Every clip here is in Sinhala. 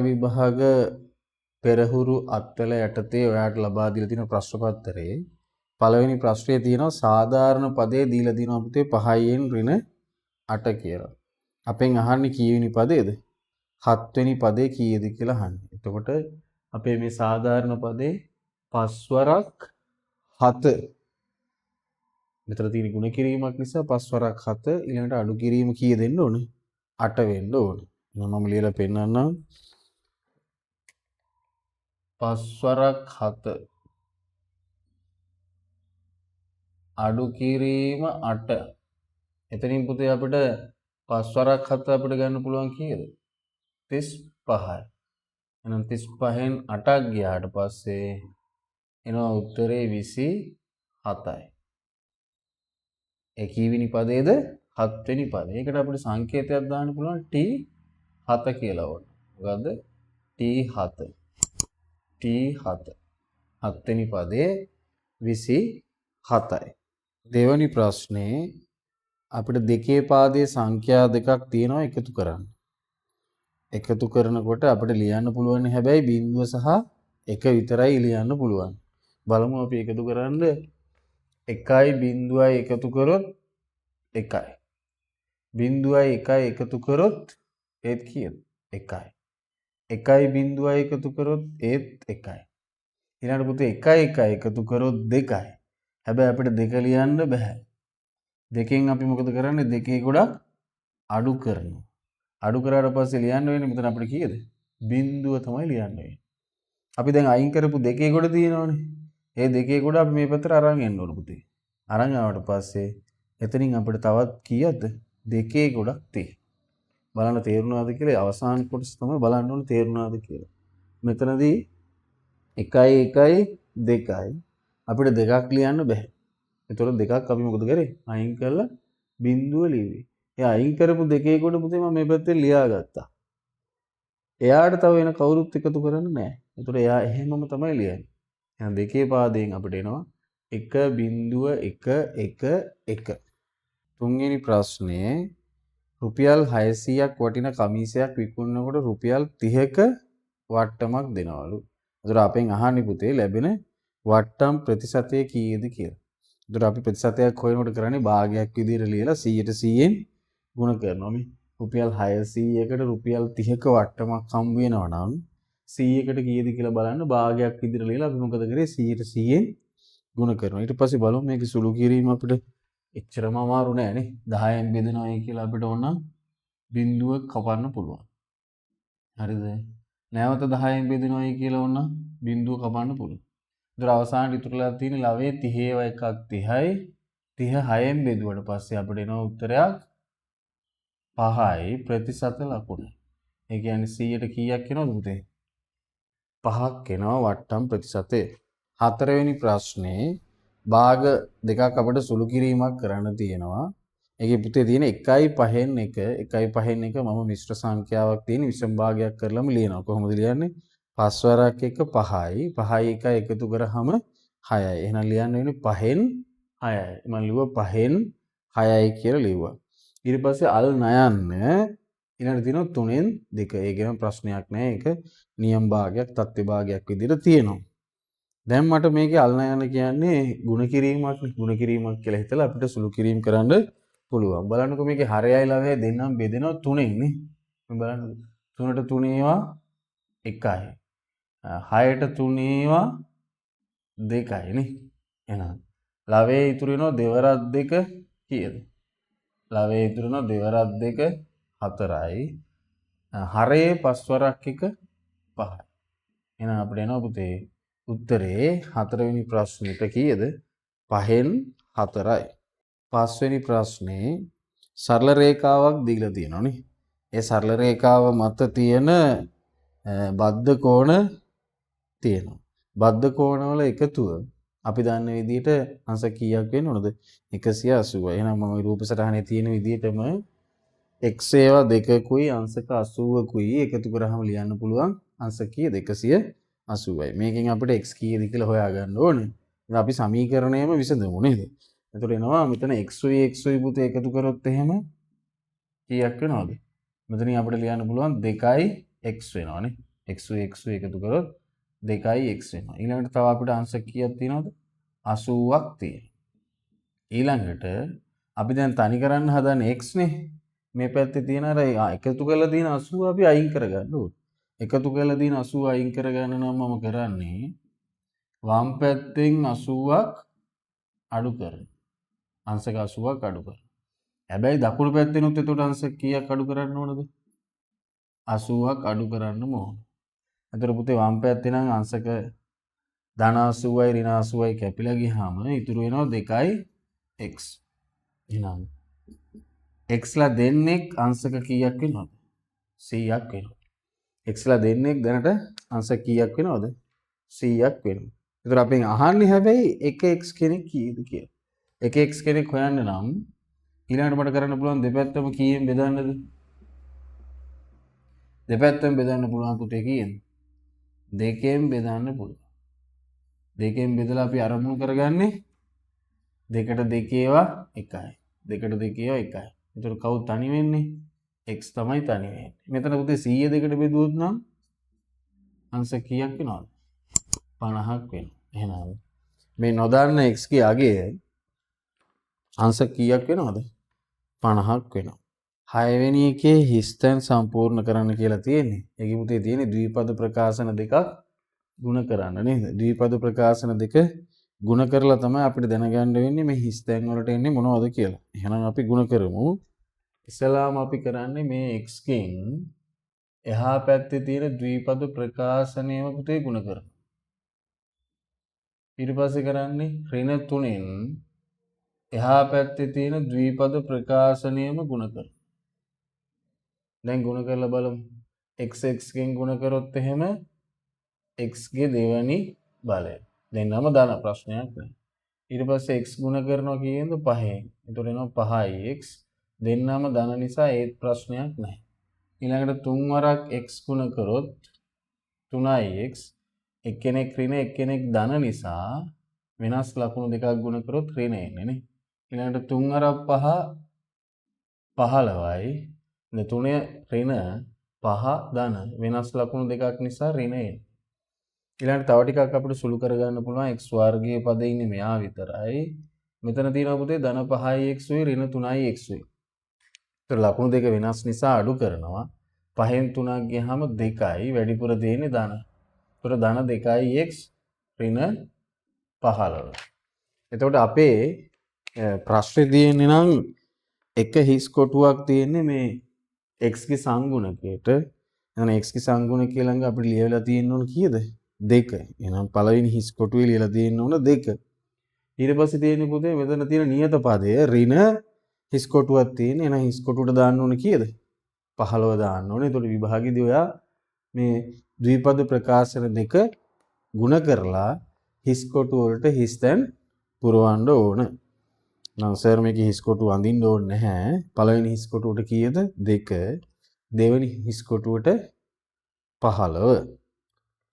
විභාග පෙරහුරු අත්වල යටතේ ඔයාට ලබා දීලා තියෙන ප්‍රශ්න පත්‍රයේ පළවෙනි ප්‍රශ්නයේ තියෙනවා සාධාරණ පදේ දීලා තියෙනවා පුතේ 5න් ඍණ 8 කියලා. අපෙන් අහන්නේ කීවෙනි පදේද? හත්වෙනි පදේ කීයද කියලා අහන්නේ. එතකොට අපේ මේ සාධාරණ පදේ 5 වරක් 7. මෙතන තියෙන ගුණ කිරීමක් නිසා 5 වරක් 7 ඊළඟට අඩු කිරීම කීය දෙන්න ඕන? 8 වෙන්න ඕන. එහෙනම් මම ලියලා පෙන්නන්නම්. 5 වරක් 7 අඩු කිරීම 8. එතනින් පුතේ අපිට 5 වරක් 7 අපිට ගන්න පුළුවන් කීයද? 35යි. එහෙනම් 35න් 8ක් ගියාට පස්සේ එනවා උත්තරේ 27යි. ඒ කීවෙනි පදේද? හත්වෙනි පදේ. ඒකට අපිට සංකේතයක් දාන්න පුළුවන් T7 කියලා ඕන. මොකද්ද? T7. T7. හත්වෙනි පදේ 27යි. දෙවනි ප්‍රශ්නේ අපිට දෙකේ පාදයේ සංඛ්‍යා දෙකක් තියෙනවා එකතු කරන්න. එකතු කරනකොට අපිට ලියන්න පුළුවන් හැබැයි බිංදුව සහ එක විතරයි ලියන්න පුළුවන්. බලමු අපි එකතු කරන්න 1යි බිංදුවයි එකතු කරොත් 1යි. බිංදුවයි 1යි එකතු කරොත් ඒත් කීයද? 1යි. 1යි බිංදුවයි එකතු කරොත් ඒත් 1යි. ඊළඟට පුතේ 1යි 1යි එකතු කරොත් 2යි. හැබැයි අපිට දෙක ලියන්න බෑ. දෙකෙන් අපි මොකද කරන්නේ? දෙකේ ගොඩක් අඩු කරනවා. අඩු කරාට පස්සේ ලියන්න වෙන්නේ මෙතන අපිට කීයද? බිංදුව තමයි ලියන්න වෙන්නේ. අපි දැන් අයින් කරපු දෙකේ ගොඩ තියෙනවනේ. ඒ දෙකේ ගොඩ අපි මේ පැත්තට අරන් එන්න ඕන පුතේ. අරන් ආවට පස්සේ එතනින් අපිට තවත් කීයද? දෙකේ ගොඩක් තියෙනවා. බලන්න තේරුණාද කියලා අවසාන කොටස තමයි බලන්න ඕනේ තේරුණාද කියලා. මෙතනදී 1යි 1යි 2යි අපිට දෙකක් ලියන්න බෑ. එතකොට දෙකක් අපි මොකද කරේ? අයින් කරලා බිංදුව ලිව්වේ. ඒ අයින් කරපු දෙකේ ගොඩ පුතේ මම මේ පැත්තෙන් ලියාගත්තා. එයාට තව වෙන කවුරුත් එකතු කරන්න නෑ. එතකොට එයා එහෙමම තමයි ලියන්නේ. එහෙනම් දෙකේ පාදයෙන් අපිට එනවා 1 බිංදුව 1 1 1. තුන්වෙනි ප්‍රශ්නේ රුපියල් 600ක් වටින කමීසයක් විකුණනකොට රුපියල් 30ක වට්ටමක් දෙනවලු. එතකොට අපෙන් අහන්නේ පුතේ ලැබෙන වට්ටම් ප්‍රතිශතය කීයද කියලා. එතකොට අපි ප්‍රතිශතයක් හොයනකොට කරන්නේ භාගයක් විදිහට ලියලා 100ට 100න් ගුණ කරනවා. මේ රුපියල් 600කට රුපියල් 30ක වට්ටමක් හම්බ වෙනවා නම් 100කට කීයද කියලා බලන්න භාගයක් විදිහට ලියලා අපි මොකද කරේ 100ට 100න් ගුණ කරනවා. ඊට පස්සේ බලමු මේකේ සුළු කිරීම අපිට එච්චරම අමාරු නෑ නේ. 10න් බෙදනවායි කියලා අපිට ඕන නම් බිංදුව කපන්න පුළුවන්. හරිද? නැවත 10න් බෙදනවායි කියලා ඕන නම් බිංදුව කපන්න පුළුවන්. ඒතර අවසානට ඉතුරුලා තියෙන ලවයේ 30 ඒවා එකක් 30යි. 30 6න් බෙදුවට පස්සේ අපිට එනවා උත්තරයක් 5යි ප්‍රතිශත ලකුණ. ඒ කියන්නේ 100ට කීයක් එනවද පුතේ? 5ක් එනවා වට්ටම් ප්‍රතිශතය. හතරවෙනි ප්‍රශ්නේ භාග දෙකක් අපිට සුළු කිරීමක් කරන්න තියෙනවා. ඒකේ පුතේ තියෙන 1යි 5න් 1 1යි 5න් 1 මම මිශ්‍ර සංඛ්‍යාවක් තියෙන විෂම භාගයක් කරලම ලියනවා. කොහොමද ලියන්නේ? 5 වරක් 1 5යි 5යි 1යි එකතු කරාම 6යි. එහෙනම් ලියන්න වෙන්නේ 5න් 6යි. මම ලිව්වා 5න් 6යි කියලා ලිව්වා. ඊට පස්සේ අල් නයන්න ඊළඟට තියෙනවා 3න් 2. ඒ ගැන ප්‍රශ්නයක් නෑ. ඒක නියම භාගයක් තත්ත්ව භාගයක් විදිහට තියෙනවා. දැන් මට මේකේ අල් නයන්න කියන්නේ ගුණ කිරීමක් නේ. ගුණ කිරීමක් කියලා හිතලා අපිට සුළු කිරීම කරන්න පුළුවන්. බලන්නකෝ මේකේ හරයයි ලවයයි දෙන්නම බෙදෙනවා 3න් නේ. මේ බලන්න 3ට 3 ඒවා 1යි. 6ට 3 ඒවා 2යි නේ. එහෙනම් ලවයේ ඉතුරු වෙනවා දෙවරක් 2 කීයද? ලවයේ ඉතුරු වෙනවා දෙවරක් 2 4යි. හරයේ 5 වරක් 1 5යි. එහෙනම් අපිට එනවා පුතේ උත්තරේ හතරවෙනි ප්‍රශ්නෙට කීයද? 5න් 4යි. පස්වෙනි ප්‍රශ්නේ සරල රේඛාවක් දීලා තියෙනවා නේ. ඒ සරල රේඛාව මත තියෙන බද්ධ කෝණ තියෙනවා. බද්ධ කෝණවල එකතුව අපි දන්න විදිහට අංශ කීයක් වෙන්න ඕනද? 180යි. එහෙනම් මම රූප සටහනේ තියෙන විදිහටම x ඒවා දෙකකුයි අංශක 80කුයි එකතු කරාම ලියන්න පුළුවන් අංශ කීයද? 180යි. මේකෙන් අපිට x කීයද කියලා හොයාගන්න ඕනේ. එහෙනම් අපි සමීකරණයම විසඳමු නේද? එතකොට එනවා මෙතන x උයි x උයි පුතේ එකතු කරොත් එහෙම කීයක් වෙනවද? මෙතනින් අපිට ලියන්න පුළුවන් 2යි x වෙනවනේ. X උයි x උයි එකතු කරොත් 2යි x වෙනවා. ඊළඟට තව අපිට අංශක කීයක් තියෙනවද? 80ක් තියෙනවා. ඊළඟට අපි දැන් තනි කරන්න හදන්නේ x නේ. මේ පැත්තේ තියෙන අර එකතු කරලා තියෙන 80 අපි අයින් කරගන්න ඕනේ. එකතු කරලා තියෙන 80 අයින් කරගන්න නම් මම කරන්නේ වම් පැත්තෙන් 80ක් අඩු කරනවා. අංශක 80ක් අඩු කරනවා. හැබැයි දකුණු පැත්තෙනුත් එතකොට අංශක කීයක් අඩු කරන්න ඕනද? 80ක් අඩු කරන්න ඕන. එතකොට පුතේ වම් පැත්තේ නම් අංශක ධන 80යි ඍණ 80යි කැපිලා ගියාම ඉතුරු වෙනවා 2යි x. එහෙනම් x ලා දෙන්නෙක් අංශක කීයක් වෙනවද? 100ක් වෙනවා. x ලා දෙන්නෙක් දැනට අංශක කීයක් වෙනවද? 100ක් වෙනවා. එතකොට අපෙන් අහන්නේ හැබැයි එක x කෙනෙක් කීයද කියලා. එක x කෙනෙක් හොයන්න නම් ඊළඟට මට කරන්න පුළුවන් දෙපැත්තම කීයෙන් බෙදන්නද? දෙපැත්තම බෙදන්න පුළුවන් පුතේ කීයෙන්? දෙකෙන් බෙදන්න පුළුවන්. දෙකෙන් බෙදලා අපි අරමුණු කරගන්නේ දෙකට දෙකේවා එකයි. දෙකට දෙකේවා එකයි. එතකොට කවුද තනි වෙන්නේ? x තමයි තනි වෙන්නේ. මෙතන පුතේ 100 දෙකට බෙදුවොත් නම් අංශ කීයක් වෙනවද? 50ක් වෙනවා. එහෙනම් මේ නොදන්න x ගේ අගය අංශ කීයක් වෙනවද? 50ක් වෙනවා. හයවෙනි එකේ හිස්තැන් සම්පූර්ණ කරන්න කියලා තියෙන්නේ. ඒකේ පුතේ තියෙන්නේ ද්විපද ප්‍රකාශන දෙකක් ගුණ කරන්න නේද? ද්විපද ප්‍රකාශන දෙක ගුණ කරලා තමයි අපිට දැනගන්න වෙන්නේ මේ හිස්තැන් වලට එන්නේ මොනවද කියලා. එහෙනම් අපි ගුණ කරමු. ඉස්සලාම අපි කරන්නේ මේ x ගෙන් එහා පැත්තේ තියෙන ද්විපද ප්‍රකාශනයම පුතේ ගුණ කරනවා. ඊට පස්සේ කරන්නේ ඍණ තුනෙන් එහා පැත්තේ තියෙන ද්විපද ප්‍රකාශනයම ගුණ කරනවා. දැන් ගුණ කරලා බලමු. X x ගෙන් ගුණ කරොත් එහෙම x ගේ දෙවැනි බලය. දෙන්නම ධන ප්‍රශ්නයක් නෑ. ඊට පස්සේ x ගුණ කරනවා කීයෙන්ද? පහෙන්. එතකොට එනවා 5යි x. දෙන්නම ධන නිසා ඒත් ප්‍රශ්නයක් නෑ. ඊළඟට තුන් වරක් x ගුණ කරොත් 3යි x. එක්කෙනෙක් ඍණ එක්කෙනෙක් ධන නිසා වෙනස් ලකුණු දෙකක් ගුණ කරොත් ඍණ එන්නේ නේ. ඊළඟට තුන් වරක් පහ 15යි. දැන් තුන ඍණ පහ ධන වෙනස් ලකුණු දෙකක් නිසා ඍණ එන්නේ. ඊළඟට තව ටිකක් අපිට සුළු කරගන්න පුළුවන් x වර්ගයේ පදේ ඉන්නේ මෙයා විතරයි. මෙතන තියෙනවා පුතේ ධන 5යි x උයි ඍණ 3යි x උයි. ඒතර ලකුණු දෙක වෙනස් නිසා අඩු කරනවා. පහෙන් තුනක් ගියහම 2යි වැඩිපුර තියෙන්නේ ධන. ඒතර ධන 2යි x ඍණ 15. එතකොට අපේ ප්‍රශ්නේ තියෙන්නේ නම් එක හිස් කොටුවක් තියෙන්නේ මේ x ගේ සංගුණකයට. එහෙනම් x ගේ සංගුණකය ළඟ අපිට ලියවිලා තියෙන්න ඕන කීයද? 2. එහෙනම් පළවෙනි හිස් කොටුවේ ලියලා තියෙන්න ඕන 2. ඊට පස්සේ තියෙන්නේ පුතේ මෙතන තියෙන නියත පදය ඍණ හිස් කොටුවක් තියෙන. එහෙනම් හිස් කොටුවට දාන්න ඕන කීයද? 15 දාන්න ඕනේ. එතකොට විභාගෙදී ඔයා මේ ද්විපද ප්‍රකාශන දෙක ගුණ කරලා හිස් කොටු වලට හිස් තැන් පුරවන්න ඕන. නම් සර් මේකේ හිස් කොටු අඳින්න ඕනේ නැහැ. පළවෙනි හිස් කොටුවට කීයද? 2. දෙවෙනි හිස් කොටුවට 15.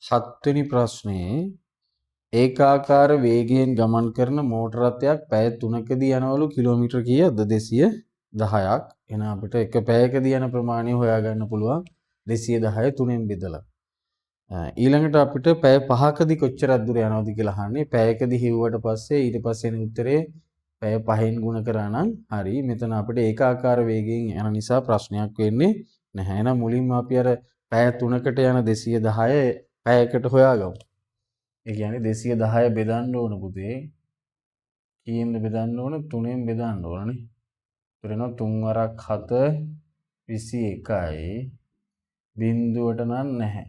හත්වෙනි ප්‍රශ්නේ ඒකාකාර වේගයෙන් ගමන් කරන මෝටර රථයක් පැය 3කදී යනවලු කිලෝමීටර් කීයක්ද? 210ක්. එහෙනම් අපිට එක පැයකදී යන ප්‍රමාණය හොයාගන්න පුළුවන් 210 තුනෙන් බෙදලා. ඊළඟට අපිට පැය 5කදී කොච්චරක් දුර යනවද කියලා අහන්නේ. පැයකදී හිව්වට පස්සේ ඊට පස්සේ එන උත්තරේ පැය 5න් ගුණ කරා නම් හරි. මෙතන අපිට ඒකාකාර වේගයෙන් යන නිසා ප්‍රශ්නයක් වෙන්නේ නැහැ. එහෙනම් මුලින්ම අපි අර පැය 3කට යන 210 පැයකට හොයාගමු. ඒ කියන්නේ 210 බෙදන්න ඕන පුතේ. කීයෙන්ද බෙදන්න ඕන? 3ෙන් බෙදන්න ඕනනේ. ඒතර එනවා 3 වරක් 7 21යි. බිංදුවට නම් නැහැ.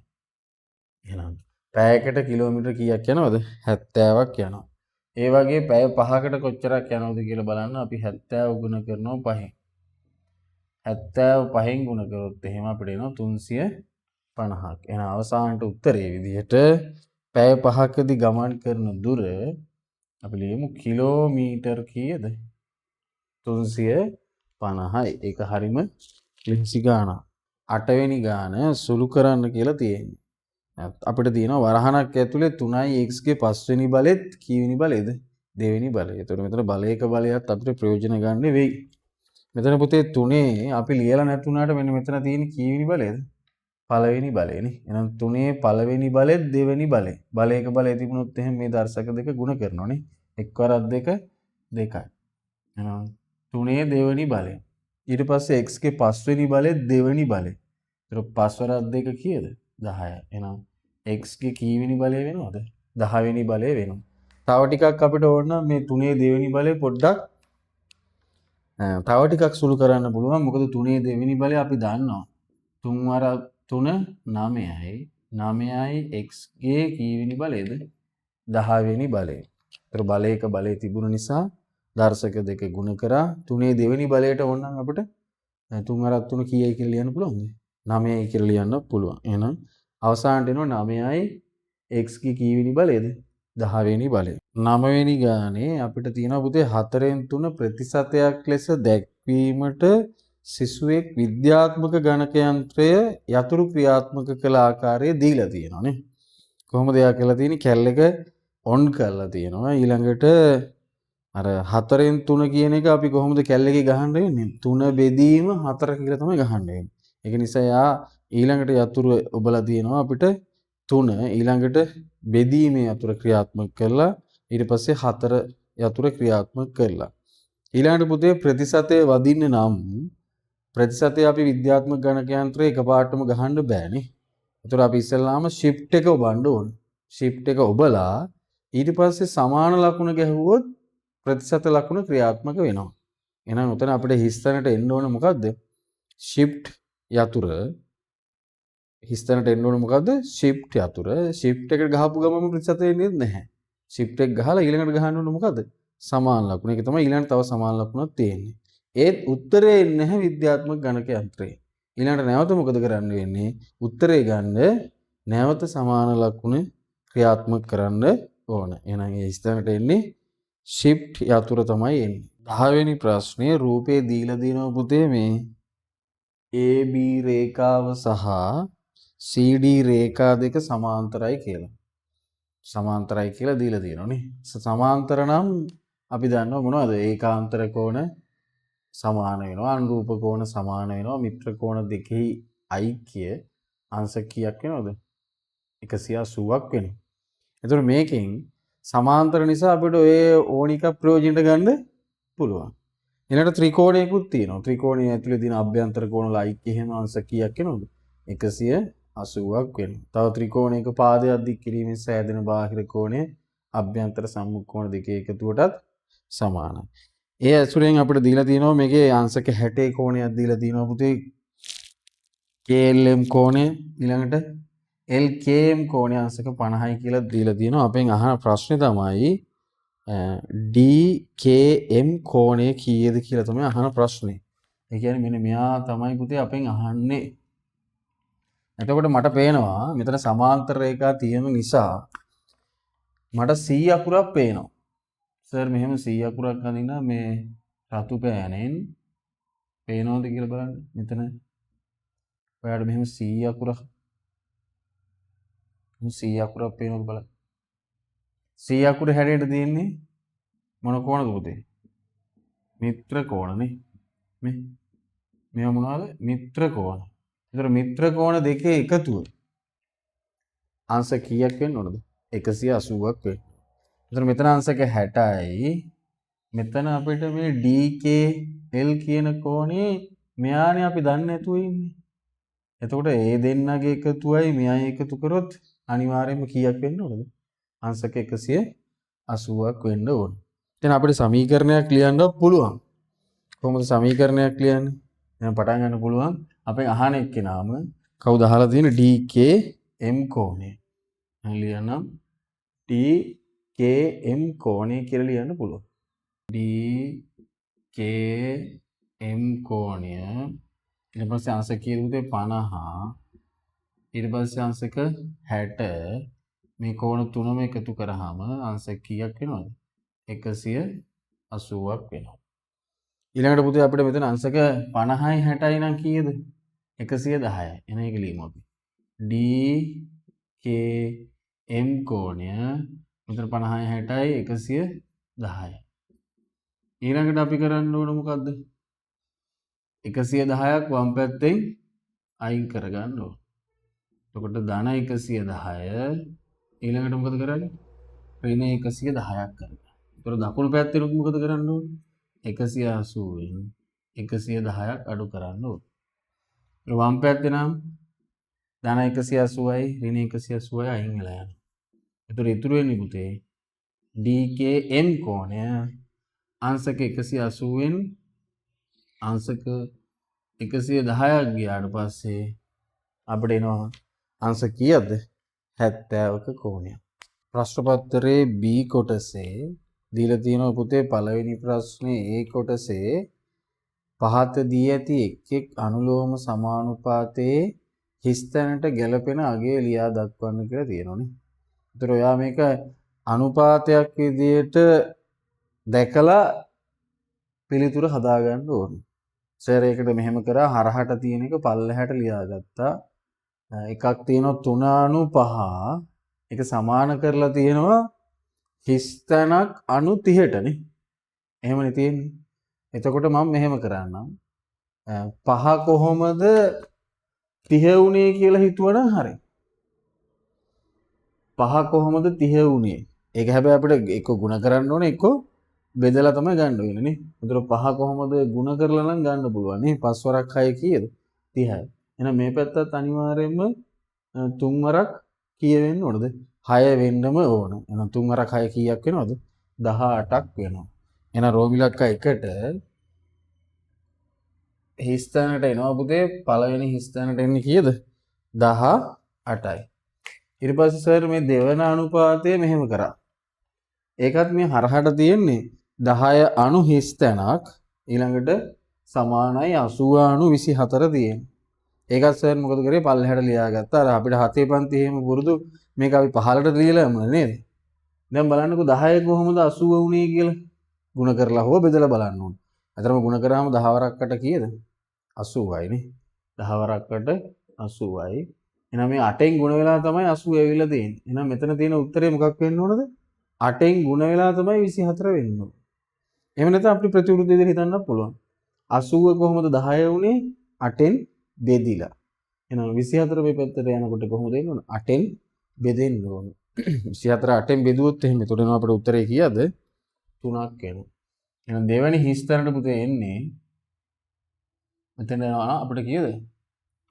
එහෙනම් පැයකට කිලෝමීටර් කීයක් යනවද? 70ක් යනවා. ඒ වගේ පැය 5කට කොච්චරක් යනවද කියලා බලන්න අපි 70 ගුණ කරනවා 5න්. 70 5න් ගුණ කරොත් එහෙම අපිට එනවා 350ක්. එහෙනම් අවසානට උත්තරේ විදිහට පැය 5කදී ගමන් කරන දුර අපි ලියමු කිලෝමීටර් කීයද? 350යි. ඒක හරිම ලෙහෙසි ගානක්. අටවෙනි ගාන සුළු කරන්න කියලා තියෙන්නේ. අපිට තියෙනවා වරහණක් ඇතුලේ 3යි x ගේ පස්වෙනි බලෙත් කීවෙනි බලයද? දෙවෙනි බලය. එතකොට මෙතන බලයක බලයත් අපිට ප්‍රයෝජන ගන්න වෙයි. මෙතන පුතේ තුනේ අපි ලියලා නැතුණාට මෙන්න මෙතන තියෙන කීවෙනි බලයද? පළවෙනි බලයනේ. එහෙනම් තුනේ පළවෙනි බලෙත් දෙවෙනි බලය. බලයක බලය තිබුණොත් එහෙනම් මේ දර්ශක දෙක ගුණ කරනවානේ. එක් වරක් දෙක දෙකයි. එහෙනම් තුනේ දෙවෙනි බලය. ඊට පස්සේ x ගේ පස්වෙනි බලෙත් දෙවෙනි බලය. ඒතර පස් වරක් දෙක කීයද? 10යි. එහෙනම් x ගේ කීවෙනි බලය වෙනවද? 10 වෙනි බලය වෙනවා. තව ටිකක් අපිට ඕන නම් මේ තුනේ දෙවෙනි බලය පොඩ්ඩක් තව ටිකක් සුළු කරන්න පුළුවන්. මොකද තුනේ දෙවෙනි බලය අපි දන්නවා. තුන් වරක් තුන නවයයි. නවයයි x ගේ කීවෙනි බලයද? 10 වෙනි බලය. ඒතර බලයක බලය තිබුණ නිසා දර්ශක දෙක ගුණ කරා තුනේ දෙවෙනි බලයට ඕන නම් අපිට තුන් වරක් තුන කීයයි කියලා ලියන්න පුළුවන්ද? නවයයි කියලා ලියන්න පුළුවන්. එහෙනම් අවසානට එනවා නවයයි x ගේ කීවෙනි බලයද? 10 වෙනි බලය. නවවෙනි ගානේ අපිට තියෙනවා පුතේ හතරෙන් තුන ප්‍රතිශතයක් ලෙස දැක්වීමට සිසුවෙක් විද්‍යාත්මක ගණක යන්ත්‍රය යතුරු ක්‍රියාත්මක කළ ආකාරය දීලා තියෙනවා නේ. කොහොමද එයා කරලා තියෙන්නේ? කැල් එක ඔන් කරලා තියෙනවා. ඊළඟට අර හතරෙන් තුන කියන එක අපි කොහොමද කැල් එකේ ගහන්න වෙන්නේ? තුන බෙදීම හතර කියලා තමයි ගහන්න වෙන්නේ. ඒක නිසා එයා ඊළඟට යතුරු ඔබලා තියෙනවා අපිට තුන ඊළඟට බෙදීමේ යතුරු ක්‍රියාත්මක කරලා ඊට පස්සේ හතර යතුරු ක්‍රියාත්මක කරලා ඊළඟට පුතේ ප්‍රතිශතය වදින්න නම් ප්‍රතිශතය අපි විද්‍යාත්මක ගණක යන්ත්‍රය එකපාරටම ගහන්න බෑනේ. ඒතර අපි ඉස්සෙල්ලාම ෂිෆ්ට් එක ඔබන්න ඕන. ෂිෆ්ට් එක ඔබලා ඊට පස්සේ සමාන ලකුණ ගැහුවොත් ප්‍රතිශත ලකුණ ක්‍රියාත්මක වෙනවා. එහෙනම් උතන අපිට හිස්තැනට එන්න ඕන මොකද්ද? ෂිෆ්ට් යතුර. හිස්තැනට එන්න ඕන මොකද්ද? ෂිෆ්ට් යතුර. ෂිෆ්ට් එක ගහපු ගමන්ම ප්‍රතිශත එන්නේ නැහැ. ෂිෆ්ට් එක ගහලා ඊළඟට ගහන්න ඕන මොකද්ද? සමාන ලකුණ. ඒක තමයි ඊළඟට තව සමාන ලකුණක් තියෙන්නේ. ඒත් උත්තරේ එන්නේ නැහැ විද්‍යාත්මක ගණක යන්ත්‍රයේ. ඊළඟට නැවත මොකද කරන්න වෙන්නේ? උත්තරේ ගන්න නැවත සමාන ලකුණ ක්‍රියාත්මක කරන්න ඕන. එහෙනම් ඒ හිස්තැනට එන්නේ ෂිෆ්ට් යතුර තමයි එන්නේ. 10 වෙනි ප්‍රශ්නේ රූපේ දීලා දිනව පුතේ මේ AB රේඛාව සහ CD රේඛා දෙක සමාන්තරයි කියලා. සමාන්තරයි කියලා දීලා තියෙනවා නේ. සමාන්තර නම් අපි දන්නවා මොනවද? ඒකාන්තර කෝණ සමාන වෙනවා, අනුරූප කෝණ සමාන වෙනවා, මිත්‍ර කෝණ දෙකෙහි ඓක්‍ය අංශ කීයක් වෙනවද? 180ක් වෙනවා. එතකොට මේකෙන් සමාන්තර නිසා අපිට ඔය ඕන එකක් ප්‍රයෝජනට ගන්න පුළුවන්. ඊළඟට ත්‍රිකෝණයකුත් තියෙනවා. ත්‍රිකෝණය ඇතුලේ තියෙන අභ්‍යන්තර කෝණ වල ඓක්‍ය එහෙම අංශ කීයක් වෙනවද? 180ක් වෙනවා. තව ත්‍රිකෝණයක පාදයක් දික් කිරීමෙන් සෑදෙන බාහිර කෝණය අභ්‍යන්තර සම්මුඛ කෝණ දෙකේ එකතුවටත් සමානයි. ඒ ඇසුරෙන් අපිට දීලා තියෙනවා මේකේ අංශක 60 කෝණයක් දීලා තියෙනවා පුතේ. KLM කෝණය ඊළඟට LKM කෝණය අංශක 50යි කියලා දීලා තියෙනවා. අපෙන් අහන ප්‍රශ්නේ තමයි DKM කෝණය කීයද කියලා තමයි අහන ප්‍රශ්නේ. ඒ කියන්නේ මෙන්න මෙයා තමයි පුතේ අපෙන් අහන්නේ. එතකොට මට පේනවා මෙතන සමාන්තර රේඛා තියෙන නිසා මට C අකුරක් පේනවා. සර් මෙහෙම C අකුරක් අඳින මේ රතු පෑනෙන් පේනවද කියලා බලන්න. මෙතන ඔයාලට මෙහෙම C අකුරක් C අකුරක් පේනවද බලන්න. C අකුර හැඩයට තියෙන්නේ මොන කෝණද පුතේ? මිත්‍ර කෝණනේ. මේ මේවා මොනවද? මිත්‍ර කෝණ. ඒතර මිත්‍ර කෝණ දෙකේ එකතුව අංශ කීයක් වෙන්න ඕනද? 180ක් වෙන්න. ඒතර මෙතන අංශක 60යි. මෙතන අපිට මේ DKL කියන කෝණේ මෙයානේ අපි දන්නේ නැතුව ඉන්නේ. එතකොට ඒ දෙන්නගේ එකතුවයි මෙයයි එකතු කරොත් අනිවාර්යයෙන්ම කීයක් වෙන්න ඕනද? අංශක 180ක් වෙන්න ඕන. ඉතින් අපිට සමීකරණයක් ලියන්න පුළුවන්. කොහොමද සමීකරණයක් ලියන්නේ? දැන් පටන් ගන්න පුළුවන්. අපෙන් අහන එක්කෙනාම කවුද අහලා තියෙන්නේ? DKM කෝණය. මම ලියන්නම් DKM කෝණය කියලා ලියන්න පුළුවන්. DKM කෝණය ඊට පස්සේ අංශක කීයද පුතේ? 50. ඊට පස්සේ අංශක 60. මේ කෝණ තුනම එකතු කරාම අංශක කීයක් වෙනවද? 180ක් වෙනවා. ඊළඟට පුතේ අපිට මෙතන අංශක 50යි 60යි නම් කීයද? 110යි. එන එක ලියමු අපි. DKM කෝණය මෙතන 50යි 60යි 110යි. ඊළඟට අපි කරන්න ඕන මොකද්ද? 110ක් වම් පැත්තෙන් අයින් කරගන්න ඕන. එතකොට ධන 110 ඊළඟට මොකද කරන්නේ? ඍණ 110ක් කරගන්න. එතකොට දකුණු පැත්තෙනුත් මොකද කරන්න ඕනේ? 180න් 110ක් අඩු කරන්න ඕනේ. වම් පැත්තේ නම් ධන 180යි ඍණ 180යි අයින් වෙලා යනවා. එතකොට ඉතුරු වෙන්නේ පුතේ DKM කෝණය අංශක 180න් අංශක 110ක් ගියාට පස්සේ අපිට එනවා අංශ කීයද? 70ක කෝණයක්. ප්‍රශ්න පත්‍රයේ B කොටසේ දීලා තියෙනවා පුතේ පළවෙනි ප්‍රශ්නේ A කොටසේ පහත දී ඇති එක් එක් අනුලෝම සමානුපාතයේ හිස්තැනට ගැලපෙන අගය ලියා දක්වන්න කියලා තියෙනවනේ. ඒතර ඔයා මේක අනුපාතයක් විදියට දැකලා පිළිතුර හදාගන්න ඕනේ. සර් ඒකට මෙහෙම කරා හරහට තියෙන එක පල්ලෙහාට ලියාගත්තා. එකක් තියෙනවා 3.5 ඒක සමාන කරලා තියෙනවා හිස්තැනක් අණු 30ට නේ. එහෙමනේ තියෙන්නේ. එතකොට මම මෙහෙම කරන්නම්. පහ කොහොමද 30 වුනේ කියලා හිතුවනම් හරි. පහ කොහොමද 30 වුනේ? ඒක හැබැයි අපිට එක්ක ගුණ කරන්න ඕනේ එක්ක බෙදලා තමයි ගන්න වෙන්නේ නේ. ඒතර පහ කොහොමද ගුණ කරලා නම් ගන්න පුළුවන් නේ. පස් වරක් 6 කීයද? 30යි. එහෙනම් මේ පැත්තත් අනිවාර්යයෙන්ම තුන් වරක් කීය වෙන්න ඕනද? 6 වෙන්නම ඕන. එහෙනම් තුන් වරක් 6 කීයක් වෙනවද? 18ක් වෙනවා. එහෙනම් රෝමිලක්ක එකට හිස්තැනට එනවා පුතේ. පළවෙනි හිස්තැනට එන්නේ කීයද? 18යි. ඊට පස්සේ සර් මේ දෙවන අනුපාතය මෙහෙම කරා. ඒකත් මේ හරහට තියෙන්නේ 10 අණු හිස්තැනක් ඊළඟට සමානයි 80 අණු 24 තියෙන්නේ. ඒකත් සර් මොකද කරේ? පල්ලෙහාට ලියාගත්තා. අර අපිට හතේ පන්ති එහෙම පුරුදු මේක අපි පහළට ලියලා යමු නේද? දැන් බලන්නකෝ 10 කොහොමද 80 වුනේ කියලා. ගුණ කරලා හෝ බෙදලා බලන්න ඕනේ. අතරම ගුණ කරාම 10 වරක්කට කීයද? 80යි නේ. 10 වරක්කට 80යි. එහෙනම් මේ 8න් ගුණ වෙලා තමයි 80 ඇවිල්ලා තියෙන්නේ. එහෙනම් මෙතන තියෙන උත්තරේ මොකක් වෙන්න ඕනද? 8න් ගුණ වෙලා තමයි 24 වෙන්න ඕන. එහෙම නැත්නම් අපිට ප්‍රතිවිරුද්ධ විදිහට හිතන්නත් පුළුවන්. 80 කොහොමද 10 වුනේ? 8න් බෙදිලා. එහෙනම් 24 මේ පැත්තට යනකොට කොහොමද එන්න ඕන? 8න් බෙදෙන්න ඕන. 24 8න් බෙදුවොත් එහෙම එතකොට එනවා අපිට උත්තරේ කීයද? 3ක් එනවා. එහෙනම් දෙවෙනි හිස්තැනට පුතේ එන්නේ මෙතන එනවා අපිට කීයද?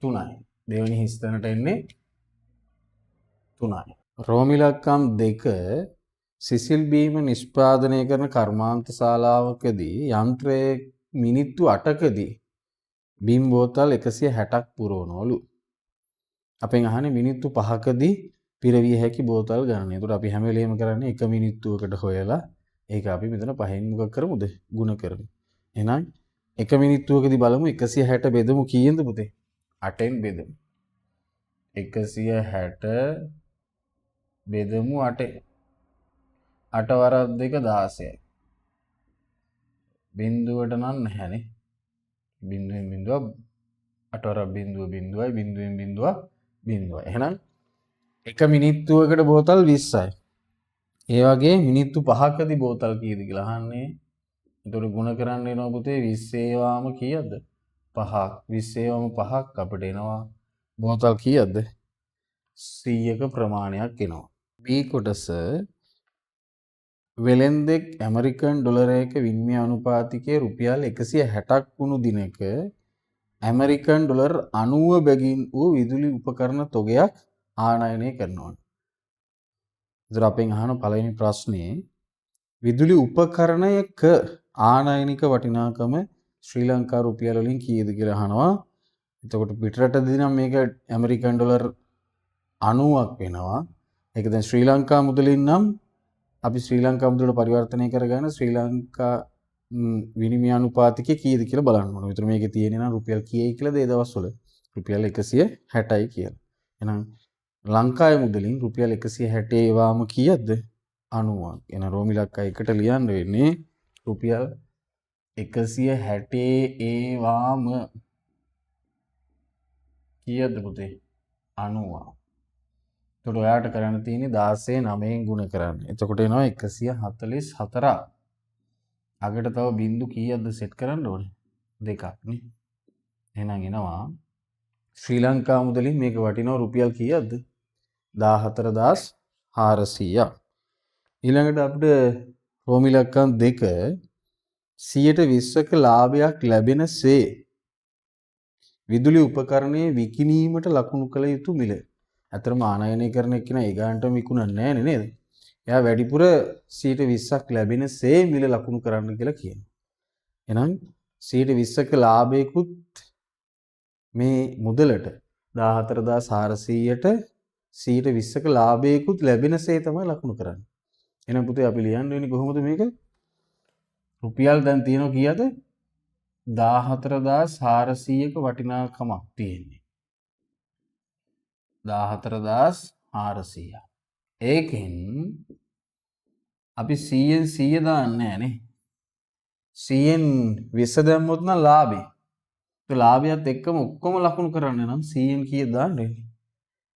3යි. දෙවෙනි හිස්තැනට එන්නේ 3යි. රෝමිලක්කම් 2 සිසිල් බීම නිෂ්පාදනය කරන කර්මාන්ත ශාලාවකදී යන්ත්‍රයේ මිනිත්තු 8කදී බීම් බෝතල් 160ක් පුරවනවලු. අපෙන් අහන්නේ මිනිත්තු 5කදී පිරවිය හැකි බෝතල් ගණන. ඒතකොට අපි හැම වෙලේම කරන්නේ එක මිනිත්තුවකට හොයලා ඒක අපි මෙතන පහෙන් මොකක් කරමුද? ගුණ කරමු. එහෙනම් එක මිනිත්තුවකදී බලමු 160 බෙදමු කීයෙන්ද පුතේ? 8න් බෙදමු. 160 බෙදමු 8න්. 8 වරක් 2 16යි. බිංදුවට නම් නැහැනේ. බිංදුවෙන් බිංදුව 8 වරක් බිංදුව බිංදුවයි බිංදුවෙන් බිංදුව බිංදුවයි. එහෙනම් එක මිනිත්තුවකට බෝතල් 20යි. ඒ වගේ මිනිත්තු 5කදී බෝතල් කීයද කියලා අහන්නේ. එතකොට ගුණ කරන්න එනවා පුතේ 20 ඒවාම කීයද? 5ක්. 20 ඒවාම 5ක් අපිට එනවා බෝතල් කීයද? 100ක ප්‍රමාණයක් එනවා. B කොටස වෙළෙන්දෙක් ඇමරිකන් ඩොලරයක විනිමය අනුපාතිකය රුපියල් 160ක් වුණු දිනක ඇමරිකන් ඩොලර් 90 බැගින් වූ විදුලි උපකරණ තොගයක් ආනයනය කරනවා. ඉතින් අපෙන් අහන පළවෙනි ප්‍රශ්නේ විදුලි උපකරණයක ආනයනික වටිනාකම ශ්‍රී ලංකා රුපියල් වලින් කීයද කියලා අහනවා. එතකොට පිටරටදී නම් මේක ඇමරිකන් ඩොලර් 90ක් වෙනවා. ඒක දැන් ශ්‍රී ලංකා මුදලින් නම් අපි ශ්‍රී ලංකා මුදලට පරිවර්තනය කරගන්න ශ්‍රී ලංකා විනිමය අනුපාතිකය කීයද කියලා බලන්න ඕනේ. විතර මේකේ තියෙන්නේ නම් රුපියල් කීයයි කියලාද ඒ දවස්වල? රුපියල් 160යි කියලා. එහෙනම් ලංකාවේ මුදලින් රුපියල් 160 ඒවාම කීයද? 90ක්. එහෙනම් රෝමිලක්ක එකට ලියන්න වෙන්නේ රුපියල් 160 ඒවාම කීයද පුතේ? 90ක්. එතකොට ඔයාට කරන්න තියෙන්නේ 16 9න් ගුණ කරන්න. එතකොට එනවා 144ක්. අගට තව බිංදු කීයක්ද සෙට් කරන්න ඕනේ? දෙකක් නේ. එහෙනම් එනවා ශ්‍රී ලංකා මුදලින් මේක වටිනවා රුපියල් කීයක්ද? 14400ක්. ඊළඟට අපිට රෝම ඉලක්කම් දෙක 120ක ලාභයක් ලැබෙනසේ විදුලි උපකරණයේ විකිණීමට ලකුණු කළ යුතු මිල. ඇත්තටම ආනයනය කරන එක්කෙනා ඒ ගානටම විකුණන්නේ නෑනේ නේද? එයා වැඩිපුර 120ක් ලැබෙනසේ මිල ලකුණු කරන්න කියලා කියනවා. එහෙනම් 120ක ලාභයකුත් මේ මුදලට 14400ට 120ක ලාභයකුත් ලැබෙනසේ තමයි ලකුණු කරන්නේ. එහෙනම් පුතේ අපි ලියන්න වෙන්නේ කොහොමද මේක? රුපියල් දැන් තියෙනවා කීයද? 14400ක වටිනාකමක් තියෙන්නේ. 14400. ඒකෙන් අපි 100න් 100 දාන්නේ නෑනේ. 100න් 20 දැම්මොත් නම් ලාභේ. ඒ ලාභයත් එක්කම ඔක්කොම ලකුණු කරන්න නම් 100න් කීයද දාන්න වෙන්නේ?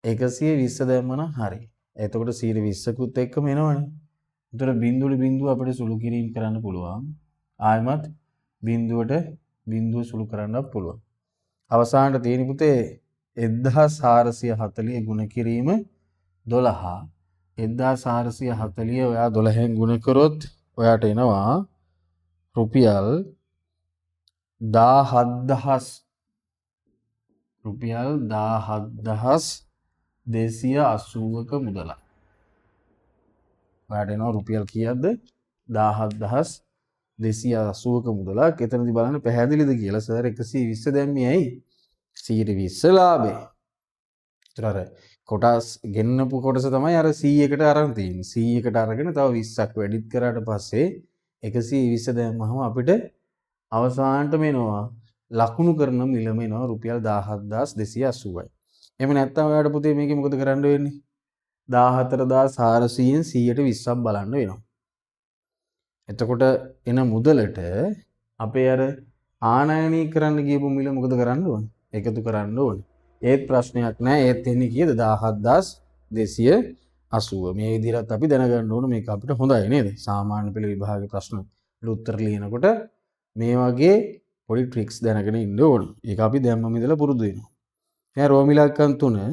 120 දැම්ම නම් හරි. එතකොට 120කුත් එක්කම එනවනේ. එතකොට බිංදුවට බිංදුව අපිට සුළු කිරීම කරන්න පුළුවන්. ආයෙමත් බිංදුවට බිංදුව සුළු කරන්නත් පුළුවන්. අවසානට තියෙන පුතේ 1440 ගුණ කිරීම 12. 1440 ඔයා 12න් ගුණ කරොත් ඔයාට එනවා රුපියල් 17000, රුපියල් 17280ක මුදලක්. ඔයාට එනවා රුපියල් කීයක්ද? 17280ක මුදලක්. එතනදි බලන්න පැහැදිලිද කියලා සර් 120 දැම්මේ ඇයි? 120 ලාභේ. ඒතර අර කොටස් ගෙන්නපු කොටස තමයි අර 100කට අරන් තියෙන්නේ. 100කට අරගෙන තව 20ක් වැඩිත් කරාට පස්සේ 120 දැම්මහම අපිට අවසානට එනවා ලකුණු කරන මිලම එනවා රුපියල් 17280යි. එහෙම නැත්නම් ඔයාලට පුතේ මේකේ මොකද කරන්න වෙන්නේ? 14400න් 120ක් බලන්න වෙනවා. එතකොට එන මුදලට අපේ අර ආනයනී කරන්න ගියපු මිල මොකද කරන්න ඕනේ? එකතු කරන්න ඕනේ. ඒත් ප්‍රශ්නයක් නෑ. ඒත් එන්නේ කීයද? 17280. මේ විදිහට අපි දැනගන්න ඕන. මේක අපිට හොඳයි නේද? සාමාන්‍ය පෙළ විභාග ප්‍රශ්න වලට උත්තර ලියනකොට මේ වගේ පොඩි ට්‍රික්ස් දැනගෙන ඉන්න ඕන. ඒක අපි දැම්මම ඉඳලා පුරුදු වෙනවා. දැන් රෝම ඉලක්කම් 3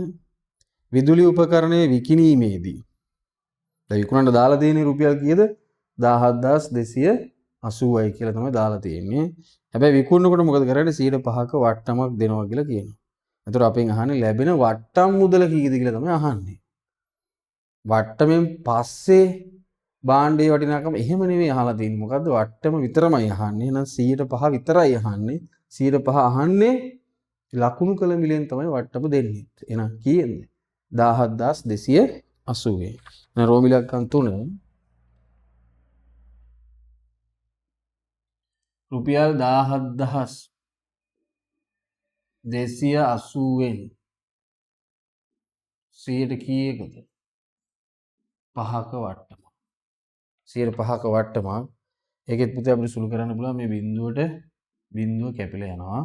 විදුලි උපකරණයේ විකිණීමේදී දැන් විකුණන්න දාලා තියෙන්නේ රුපියල් කීයද? 17280යි කියලා තමයි දාලා තියෙන්නේ. හැබැයි විකුණනකොට මොකද කරන්නේ? 105ක වට්ටමක් දෙනවා කියලා කියනවා. එතකොට අපෙන් අහන්නේ ලැබෙන වට්ටම් මුදල කීයද කියලා තමයි අහන්නේ. වට්ටමෙන් පස්සේ භාණ්ඩයේ වටිනාකම එහෙම නෙවෙයි අහලා තියෙන්නේ. මොකද්ද? වට්ටම විතරමයි අහන්නේ. එහෙනම් 105 විතරයි අහන්නේ. 105 අහන්නේ ලකුණු කළ මිලෙන් තමයි වට්ටම දෙන්නේ. එහෙනම් කීයෙන්ද? 17280. එහෙනම් රෝම ඉලක්කම් 3 රුපියල් 17280න් 100ට කීයකද? 5ක වට්ටම. 105ක වට්ටමක්. ඒකෙත් පුතේ අපිට සුළු කරන්න පුළුවන්. මේ බිංදුවට බිංදුව කැපිලා යනවා.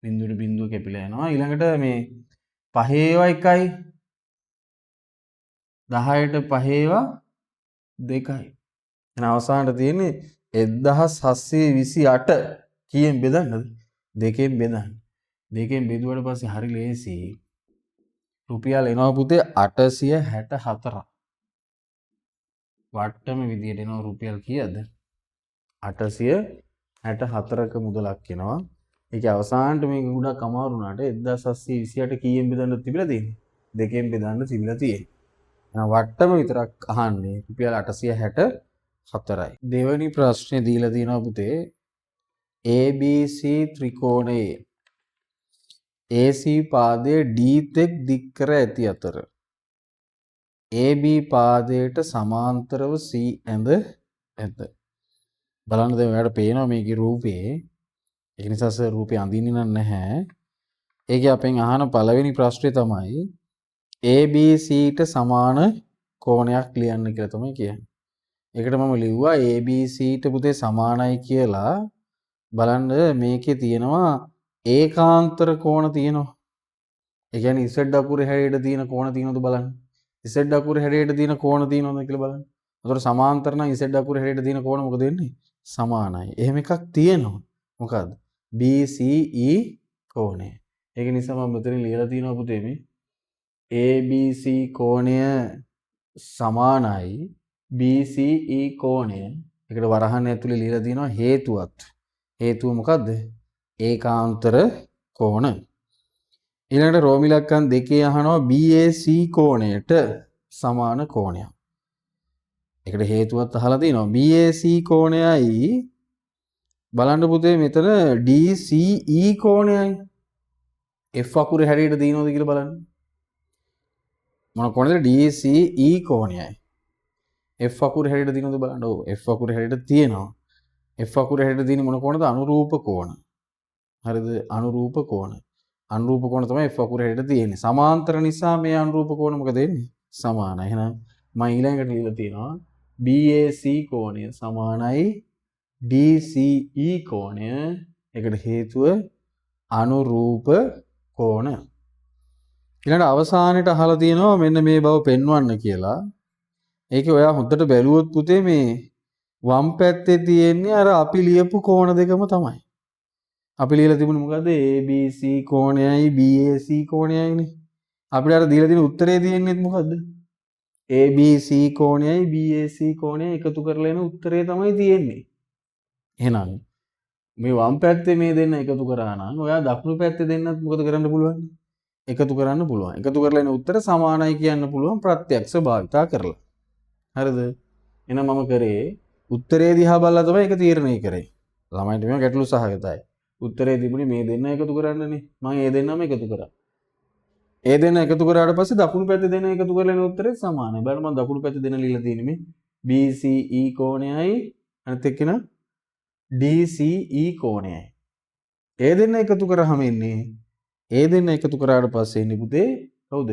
බිංදුවට බිංදුව කැපිලා යනවා. ඊළඟට මේ පහේවා 1යි 10ට පහේවා 2යි. එහෙනම් අවසානට තියෙන්නේ 1728 කීයෙන් බෙදන්නද? දෙකෙන් බෙදන්න. දෙකෙන් බෙදුවට පස්සේ හරි ලේසි. රුපියල් එනවා පුතේ 864. වට්ටම විදියට එනවා රුපියල් කීයද? 864ක මුදලක් එනවා. ඒකේ අවසානට මේක ගොඩක් අමාරු වුණාට 1728 කීයෙන් බෙදන්නද තිබිලා තියෙන්නේ? දෙකෙන් බෙදන්න තිබිලා තියෙන්නේ. එහෙනම් වට්ටම විතරක් අහන්නේ රුපියල් 864යි. දෙවෙනි ප්‍රශ්නේ දීලා තියෙනවා පුතේ ABC ත්‍රිකෝණයේ AC පාදයේ D තෙක් දික් කර ඇති අතර AB පාදයට සමාන්තරව C ඇඳ ඇත. බලන්න දැන් ඔයාලට පේනවා මේකේ රූපේ. ඒ නිසා සර් රූපේ අඳින්නේ නම් නැහැ. ඒකේ අපෙන් අහන පළවෙනි ප්‍රශ්නේ තමයි ABC ට සමාන කෝණයක් ලියන්න කියලා තමයි කියන්නේ. ඒකට මම ලිව්වා ABC ට පුතේ සමානයි කියලා. බලන්න මේකේ තියෙනවා ඒකාන්තර කෝණ තියෙනවා. ඒ කියන්නේ Z අකුරේ හැඩයට තියෙන කෝණ තියෙනවද බලන්න. Z අකුරේ හැඩයට තියෙන කෝණ තියෙනවද කියලා බලන්න. ඒතකොට සමාන්තර නම් Z අකුරේ හැඩයට තියෙන කෝණ මොකද වෙන්නේ? සමානයි. එහෙම එකක් තියෙනවා. මොකද්ද? BCE කෝණය. ඒක නිසා මම මෙතනින් ලියලා තියෙනවා පුතේ මේ ABC කෝණය සමානයි BCE කෝණය. ඒකට වරහන් ඇතුලේ ලියලා තියෙනවා හේතුවත්. හේතුව මොකද්ද? ඒකාන්තර කෝණ. ඊළඟට රෝම ඉලක්කම් දෙකේ අහනවා BAC කෝණයට සමාන කෝණයක්. ඒකට හේතුවත් අහලා තියෙනවා. BAC කෝණයයි බලන්න පුතේ මෙතන DCE කෝණයයි F අකුරේ හැටියට තියෙනවද කියලා බලන්න. මොන කෝණයද? DCE කෝණයයි. F අකුරේ හැටියට තියෙනවද බලන්න. ඔව්, F අකුරේ හැටියට තියෙනවා. F අකුරේ හැටියට තියෙන මොන කෝණද? අනුරූප කෝණ. හරිද? අනුරූප කෝණ. අනුරූප කෝණ තමයි F අකුරේ හැටියට තියෙන්නේ. සමාන්තර නිසා මේ අනුරූප කෝණ මොකද වෙන්නේ? සමානයි. එහෙනම් මම ඊළඟට ලියලා තියෙනවා BAC කෝණය සමානයි DCE කෝණය. ඒකට හේතුව අනුරූප කෝණ. ඊළඟට අවසානයේට අහලා තියෙනවා මෙන්න මේ බව පෙන්වන්න කියලා. ඒකේ ඔයා හොඳට බැලුවොත් පුතේ මේ වම් පැත්තේ තියෙන්නේ අර අපි ලියපු කෝණ දෙකම තමයි. අපි ලියලා තිබුණේ මොකද්ද? ABC කෝණයයි BAC කෝණයයිනේ. අපිට අර දීලා තියෙන උත්තරේ තියෙන්නේත් මොකද්ද? ABC කෝණයයි BAC කෝණයයි එකතු කරලා එන උත්තරේ තමයි තියෙන්නේ. එහෙනම් මේ වම් පැත්තේ මේ දෙන්න එකතු කරා නම් ඔයා දකුණු පැත්තේ දෙන්නත් මොකද කරන්න පුළුවන්? එකතු කරන්න පුළුවන්. එකතු කරලා එන උත්තර සමානයි කියන්න පුළුවන් ප්‍රත්‍යක්ෂ භාවිතා කරලා. හරිද? එහෙනම් මම කරේ උත්තරේ දිහා බලලා තමයි ඒක තීරණය කරේ. ළමයින්ට මේවා ගැටලු සහගතයි. උත්තරේ තිබුණේ මේ දෙන්න එකතු කරන්නනේ. මම ඒ දෙන්නම එකතු කරා. ඒ දෙන්න එකතු කරාට පස්සේ දකුණු පැත්තේ දෙන්න එකතු කරලා එන උත්තරේ සමානයි. බලන්න මම දකුණු පැත්තේ දෙන්න ලියලා තියෙන්නේ මේ BCE කෝණයයි අනිත් එක්කෙනා DCE කෝණයයි. ඒ දෙන්න එකතු කරාම එන්නේ, ඒ දෙන්න එකතු කරාට පස්සේ එන්නේ පුතේ කවුද?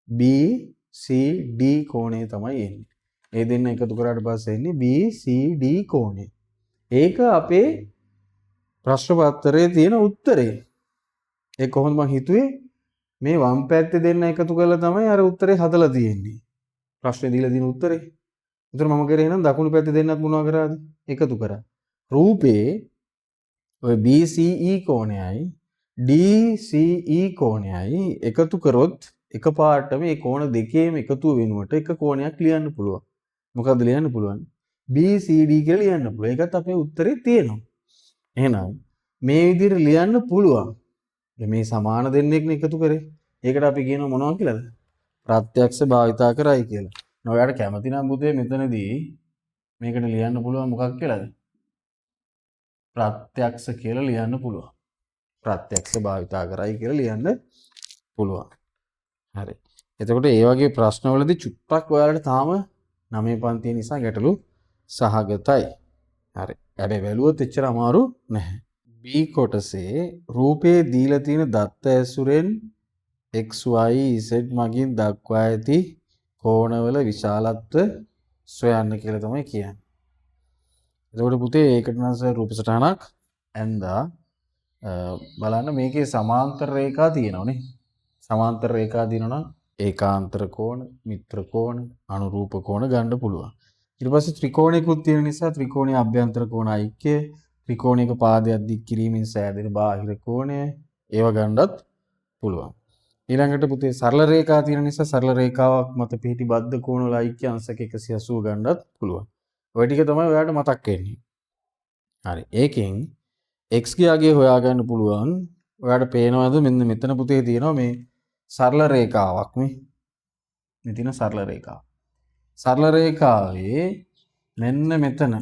BCD කෝණය තමයි එන්නේ. ඒ දෙන්න එකතු කරාට පස්සේ එන්නේ BCD කෝණය. ඒක අපේ ප්‍රශ්න පත්‍රයේ තියෙන උත්තරේ. ඒ කොහොමද මං හිතුවේ මේ වම් පැත්තේ දෙන්න එකතු කරලා තමයි අර උත්තරේ හදලා තියෙන්නේ. ප්‍රශ්නේ දීලා තියෙන උත්තරේ. ඒතර මම කරේ එහෙනම් දකුණු පැත්තේ දෙන්නත් මොනවා කරාද? එකතු කරා. රූපේ ඔය BCE කෝණයයි DCE කෝණයයි එකතු කරොත් එකපාරටම මේ කෝණ දෙකේම එකතුව වෙනුවට එක කෝණයක් ලියන්න පුළුවන්. මොකද්ද ලියන්න පුළුවන්? BCD කියලා ලියන්න පුළුවන්. ඒකත් අපේ උත්තරේ තියෙනවා. එහෙනම් මේ විදිහට ලියන්න පුළුවන්. දැන් මේ සමාන දෙන්නෙක්නේ එකතු කරේ. ඒකට අපි කියනවා මොනවා කියලාද? ප්‍රත්‍යක්ෂ භාවිතා කරයි කියලා. නෝ ඔයාලට කැමති නම් පුතේ මෙතනදී මේකට ලියන්න පුළුවන් මොකක් කියලාද? ප්‍රත්‍යක්ෂ කියලා ලියන්න පුළුවන්. ප්‍රත්‍යක්ෂ භාවිතා කරයි කියලා ලියන්න පුළුවන්. හරි. එතකොට ඒ වගේ ප්‍රශ්නවලදී චුට්ටක් ඔයාලට තාම නවයේ පන්තිය නිසා ගැටලු සහගතයි. හරි. හැබැයි බැලුවොත් එච්චර අමාරු නැහැ. B කොටසේ රූපයේ දීලා තියෙන දත්ත ඇසුරෙන් X, Y, Z මගින් දක්වා ඇති කෝණවල විශාලත්ව සොයන්න කියලා තමයි කියන්නේ. එතකොට පුතේ ඒකට නම් සර් රූප සටහනක් ඇන්දා. බලන්න මේකේ සමාන්තර රේඛා තියෙනවනේ. සමාන්තර රේඛා තියෙනවා නම් ඒකාන්තර කෝණ, මිත්‍ර කෝණ, අනුරූප කෝණ ගන්න පුළුවන්. ඊට පස්සේ ත්‍රිකෝණයකුත් තියෙන නිසා ත්‍රිකෝණයේ අභ්‍යන්තර කෝණ ඓක්‍ය, ත්‍රිකෝණයක පාදයක් දික් කිරීමෙන් සෑදෙන බාහිර කෝණය, ඒව ගන්නත් පුළුවන්. ඊළඟට පුතේ සරල රේඛා තියෙන නිසා සරල රේඛාවක් මත පිහිටි බද්ධ කෝණ වල ඓක්‍ය අංශක 180 ගන්නත් පුළුවන්. ඔය ටික තමයි ඔයාලට මතක් වෙන්නේ. හරි. ඒකෙන් x ගේ අගය හොයාගන්න පුළුවන්. ඔයාලට පේනවද මෙන්න මෙතන පුතේ තියෙනවා මේ සරල රේඛාවක් මේ. මේ තියෙන සරල රේඛාව. සරල රේඛාවේ මෙන්න මෙතන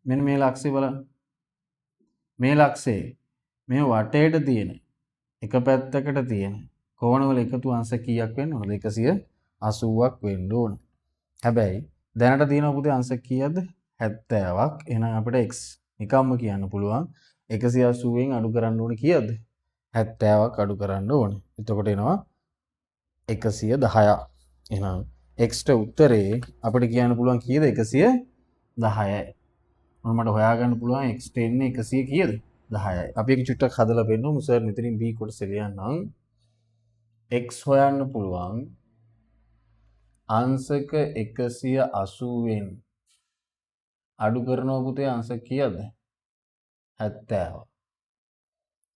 මෙන්න මේ ලක්ෂය බලන්න. මේ ලක්ෂයේ මේ වටේට තියෙන එක පැත්තකට තියෙන කෝණවල එකතු අංශ කීයක් වෙන්න ඕනද? 180ක් වෙන්න ඕන. හැබැයි දැනට තියෙනවා පුතේ අංශ කීයද? 70ක්. එහෙනම් අපිට x නිකම්ම කියන්න පුළුවන් 180න් අඩු කරන්න ඕන කීයද? 70ක් අඩු කරන්න ඕන. එතකොට එනවා 110ක්. එහෙනම් x ට උත්තරේ අපිට කියන්න පුළුවන් කීයද? 110යි. ඔන්න මට හොයාගන්න පුළුවන් x ට එන්නේ 100 කීයද? 10යි. අපි ඒක චුට්ටක් හදලා පෙන්නමු. සර් මෙතනින් b කොටස ලියන්නම්. x හොයන්න පුළුවන් අංශක 180න් අඩු කරනවා පුතේ අංශක කීයද? 70.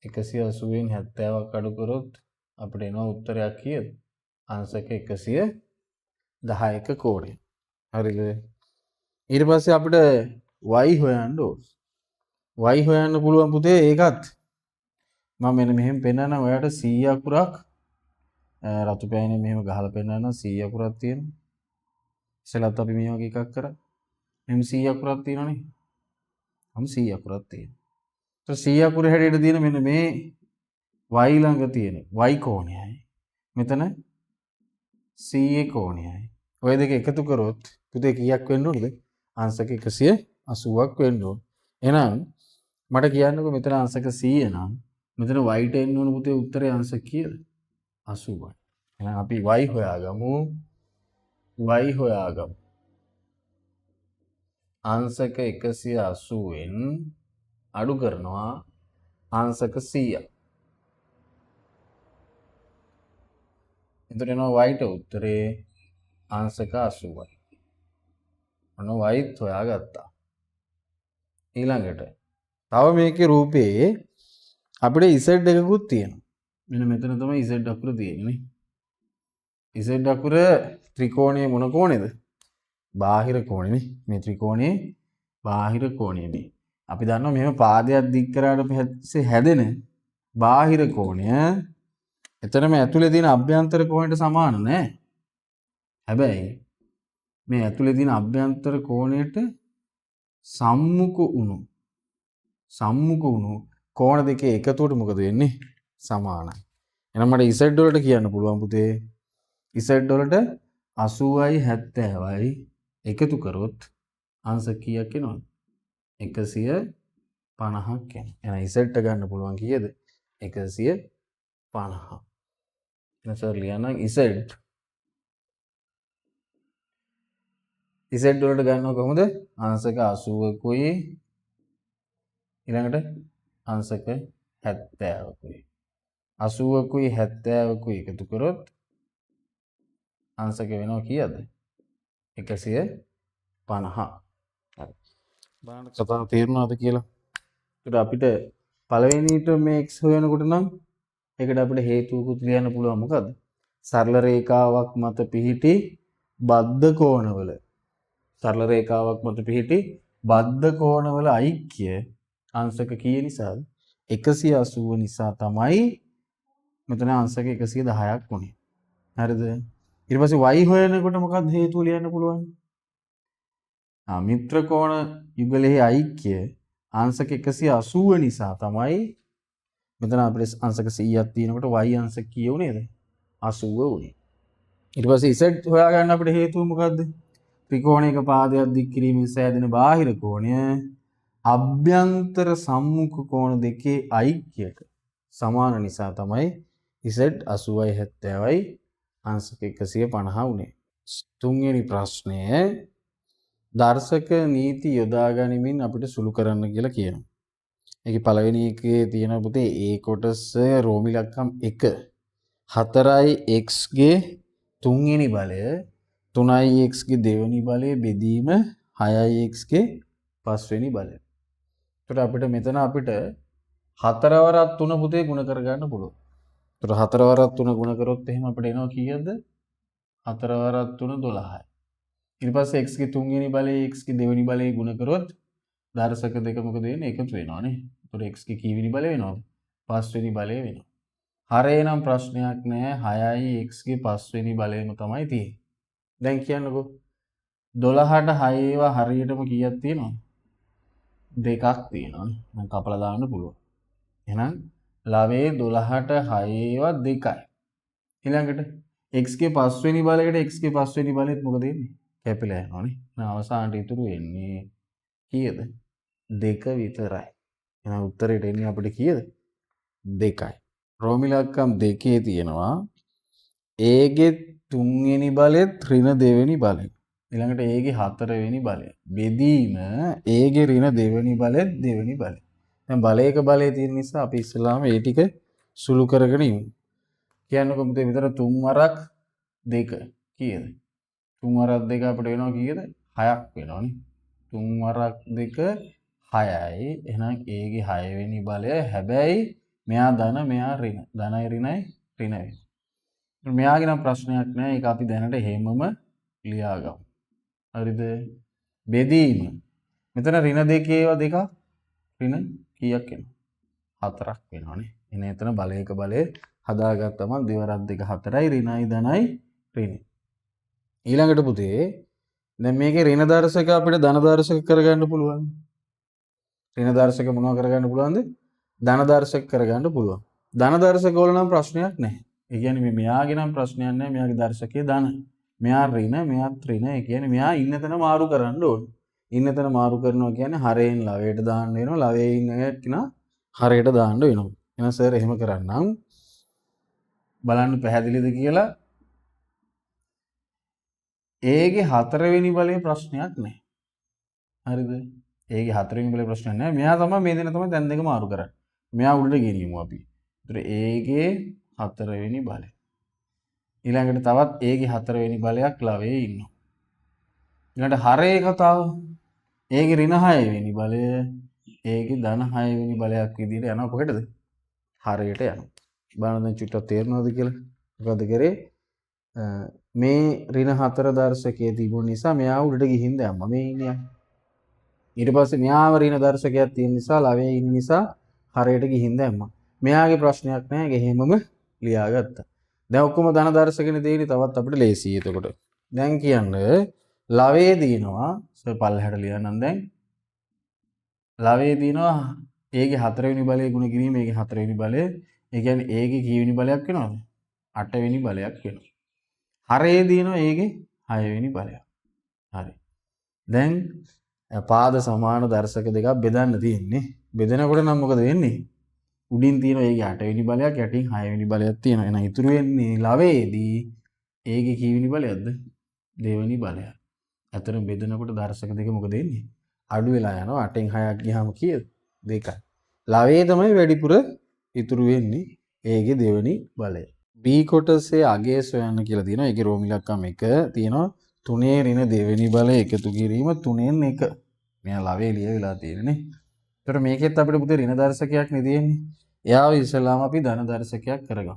180න් 70ක් අඩු කරොත් අපිට එනවා උත්තරයක් කීයද? අංශක 110ක කෝණය. හරිද? ඊට පස්සේ අපිට y හොයන්න ඕන. y හොයන්න පුළුවන් පුතේ ඒකත් මම මෙන්න මෙහෙම පෙන්නනම් ඔයාලට C අකුරක් රතු පෑනේ මෙහෙම ගහලා පෙන්නනම් C අකුරක් තියෙනවා. ඉස්සෙල්ලත් අපි මේ වගේ එකක් කරා. මෙහෙම C අකුරක් තියෙනවනේ. හම් C අකුරක් තියෙනවා. ඒතර C අකුර හැටියට තියෙන මෙන්න මේ y ළඟ තියෙන y කෝණයයි මෙතන C කෝණයයි. ඔය දෙක එකතු කරොත් පුතේ කීයක් වෙන්න ඕනද? අංශක 180ක් වෙන්න ඕන. එහෙනම් මට කියන්නකෝ මෙතන අංශක 100 නම් මෙතන y ට එන්න ඕන පුතේ උත්තරේ අංශක කීයද? 80යි. එහෙනම් අපි y හොයාගමු. y හොයාගමු. අංශක 180න් අඩු කරනවා අංශක 100ක්. එතකොට එනවා y ට උත්තරේ අංශක 80යි. ඔන්න y හොයාගත්තා. ඊළඟට තව මේකේ රූපේ අපිට z එකකුත් තියෙනවා. මෙන්න මෙතන තමයි z අකුර තියෙන්නේ නේ. z අකුර ත්‍රිකෝණයේ මොන කෝණේද? බාහිර කෝණේ නේ. මේ ත්‍රිකෝණයේ බාහිර කෝණය මේ. අපි දන්නවා මෙහෙම පාදයක් දික් කරාට පස්සේ හැදෙන බාහිර කෝණය එතනම ඇතුලේ තියෙන අභ්‍යන්තර කෝණයට සමාන නෑ. හැබැයි මේ ඇතුලේ තියෙන අභ්‍යන්තර කෝණයට සම්මුඛ වුණු කෝණ දෙකේ එකතුවට මොකද වෙන්නේ? සමානයි. එහෙනම් මට z වලට කියන්න පුළුවන් පුතේ z වලට 80යි 70යි එකතු කරොත් අංශ කීයක් එනවද? 150ක් එනවා. එහෙනම් z ට ගන්න පුළුවන් කීයද? 150. එහෙනම් සර් ලියන්නම් z z වලට ගන්නව කොහොමද? අංශක 80කුයි ඊළඟට අංශක 70කුයි. 80කුයි 70කුයි එකතු කරොත් අංශක වෙනවා කීයද? 150. හරි. බලන්න කතාව තේරුණාද කියලා. ඒකට අපිට පළවෙනිට මේ x හොයනකොට නම් ඒකට අපිට හේතුවකුත් ලියන්න පුළුවන්. මොකද්ද? සරල රේඛාවක් මත පිහිටි බද්ධ කෝණවල සරල රේඛාවක් මත පිහිටි බද්ධ කෝණවල ඓක්‍ය අංශක කීය නිසාද? 180 නිසා තමයි මෙතන අංශක 110ක් වුණේ. හරිද? ඊට පස්සේ y හොයනකොට මොකක්ද හේතුව ලියන්න පුළුවන්? මිත්‍ර කෝණ යුගලෙහි ඓක්‍ය අංශක 180 නිසා තමයි මෙතන අපිට අංශක 100ක් තියෙනකොට y අංශක කීය වුණේද? 80 වුණේ. ඊට පස්සේ z හොයාගන්න අපිට හේතුව මොකද්ද? ත්‍රිකෝණයක පාදයක් දික් කිරීමෙන් සෑදෙන බාහිර කෝණය අභ්‍යන්තර සම්මුඛ කෝණ දෙකේ ඓක්‍යයට සමාන නිසා තමයි z 80යි 70යි අංශක 150 වුණේ. තුන්වෙනි ප්‍රශ්නය දර්ශක නීති යොදා ගනිමින් අපිට සුළු කරන්න කියලා කියනවා. ඒකේ පළවෙනි එකේ තියෙන පුතේ A කොටස රෝම ඉලක්කම් 1 4යි x ගේ තුන්වෙනි බලය 3යි x ගේ දෙවෙනි බලය බෙදීම 6යි x ගේ පස්වෙනි බලය. එතකොට අපිට මෙතන අපිට 4 වරක් 3 පුතේ ගුණ කරගන්න පුළුවන්. එතකොට 4 වරක් 3 ගුණ කරොත් එහෙම අපිට එනවා කීයද? 4 වරක් 3 12යි. ඊට පස්සේ x ගේ තුන්වෙනි බලය x ගේ දෙවෙනි බලය ගුණ කරොත් දර්ශක දෙක මොකද වෙන්නේ? එකතු වෙනවා නේ. එතකොට x ගේ කීවෙනි බලය වෙනවද? පස්වෙනි බලය වෙනවා. හරේ නම් ප්‍රශ්නයක් නෑ. 6යි x ගේ පස්වෙනි බලයම තමයි තියෙන්නේ. දැන් කියන්නකෝ 12ට 6 ඒවා හරියටම කීයක් තියෙනවද? දෙකක් තියෙනවා නේ. මම කපලා දාන්න පුළුවන්. එහෙනම් ලවේ 12ට 6 ඒවා දෙකයි. ඊළඟට x ගේ පස්වෙනි බලයට x ගේ පස්වෙනි බලෙත් මොකද වෙන්නේ? කැපිලා යනවා නේ. එහෙනම් අවසානට ඉතුරු වෙන්නේ කීයද? දෙක විතරයි. එහෙනම් උත්තරේට එන්නේ අපිට කීයද? දෙකයි. රෝම ඉලක්කම් දෙකේ තියෙනවා A ගේ තුන්වෙනි බලෙත් ඍණ දෙවෙනි බලය. ඊළඟට A ගේ හතරවෙනි බලය. බෙදීම A ගේ ඍණ දෙවෙනි බලෙත් දෙවෙනි බලය. දැන් බලයක බලය තියෙන නිසා අපි ඉස්සෙල්ලාම ඒ ටික සුළු කරගෙන ඉමු. කියන්නකො මුතේ විතර 3 වරක් 2 කීයද? 3 වරක් 2 අපිට වෙනවා කීයද? 6ක් වෙනවනේ. 3 වරක් 2 6යි. එහෙනම් A ගේ 6 වෙනි බලය. හැබැයි මෙයා ධන මෙයා ඍණ. ධනයි ඍණයි ඍණ වෙනවා. මෙයාගේ නම් ප්‍රශ්නයක් නෑ. ඒක අපි දැනට එහෙමම ලියාගමු. හරිද? බෙදීම. මෙතන ඍණ දෙකේ ඒවා දෙකක් ඍණ කීයක් එනවා? 4ක් වෙනවනේ. එන එතන බලයක බලය හදාගත්තම දෙවරක් දෙක 4යි ඍණයි ධනයි ඍණයි. ඊළඟට පුතේ දැන් මේකේ ඍණ දර්ශක අපිට ධන දර්ශක කරගන්න පුළුවන්. ඍණ දර්ශක මොනවා කරගන්න පුළුවන්ද? ධන දර්ශක කරගන්න පුළුවන්. ධන දර්ශක වල නම් ප්‍රශ්නයක් නැහැ. ඒ කියන්නේ මේ මෙයාගේ නම් ප්‍රශ්නයක් නැහැ. මෙයාගේ දර්ශකයේ ධන. මෙයා ඍණ, මෙයාත් ඍණ. ඒ කියන්නේ මෙයා ඉන්න තැන මාරු කරන්න ඕනේ. ඉන්න තැන මාරු කරනවා කියන්නේ හරයෙන් ලවයට දාන්න වෙනවා. ලවයේ ඉන්න කෙනා හරයට දාන්න වෙනවා. එහෙනම් සර් එහෙම කරන්නම්. බලන්න පැහැදිලිද කියලා. ඒගේ හතරවෙනි බලයේ ප්‍රශ්නයක් නැහැ. හරිද? ඒගේ හතරවෙනි බලයේ ප්‍රශ්නයක් නැහැ. මෙයා තමයි මේ දෙන තමයි දැන් දෙක මාරු කරන්නේ. මෙයා උඩට ගෙනියමු අපි. ඒතර ඒගේ හතරවෙනි බලය. ඊළඟට තවත් ඒගේ හතරවෙනි බලයක් ලවයේ ඉන්නවා. ඊළඟට හරේ කතාව. ඒගේ ඍණ හයවෙනි බලය ඒගේ ධන හයවෙනි බලයක් විදිහට යනවා කොහෙටද? හරයට යනවා. බලන්න දැන් චුට්ටක් තේරෙනවද කියලා. මොකද කරේ? මේ ඍණ 4 දර්ශකයේ තිබුණ නිසා මෙයා උඩට ගිහින් දැම්මා. මේ ඉන්නේ. ඊට පස්සේ මෙයාව ඍණ දර්ශකයක් තියෙන නිසා ලවයේ ඉන්න නිසා හරයට ගිහින් දැම්මා. මෙයාගේ ප්‍රශ්නයක් නෑ. ඒක එහෙමම ලියාගත්තා. දැන් ඔක්කොම ධන දර්ශකනේ තියෙන්නේ. තවත් අපිට ලේසියි එතකොට. දැන් කියන්න ලවයේ දිනවා සර් පල්ලෙහාට ලියන්නම් දැන්. ලවයේ දිනවා ඒගේ හතරවෙනි බලය ගුණ කිරීම ඒගේ හතරවෙනි බලය. ඒ කියන්නේ ඒගේ කීවෙනි බලයක් වෙනවද? අටවෙනි බලයක් වෙනවා. හරේ දිනවා ඒගේ හයවෙනි බලයක්. හරි. දැන් පාද සමාන දර්ශක දෙකක් බෙදන්න තියෙන්නේ. බෙදෙනකොට නම් මොකද වෙන්නේ? උඩින් තියෙන ඒගේ අටවෙනි බලයක් යටින් හයවෙනි බලයක් තියෙනවා. එහෙනම් ඉතුරු වෙන්නේ ලවයේදී ඒගේ කීවෙනි බලයක්ද? දෙවෙනි බලයක්. අතන බෙදෙනකොට දර්ශක දෙක මොකද වෙන්නේ? අඩු වෙලා යනවා. 8න් 6ක් ගියාම කීයද? 2යි. ලවයේ තමයි වැඩිපුර ඉතුරු වෙන්නේ ඒගේ දෙවෙනි බලය. B කොටසේ අගය සොයන්න කියලා තියෙනවා. ඒකේ රෝම ඉලක්කම් 1 තියෙනවා. 3 ඍණ දෙවෙනි බලය එකතු කිරීම 3න් 1. මෙයා ලවයේ ලියවිලා තියෙන්නේ නේ. ඒතර මේකෙත් අපිට පුතේ ඍණ දර්ශකයක් නේ තියෙන්නේ. එයාව ඉස්සෙල්ලාම අපි ධන දර්ශකයක් කරගමු.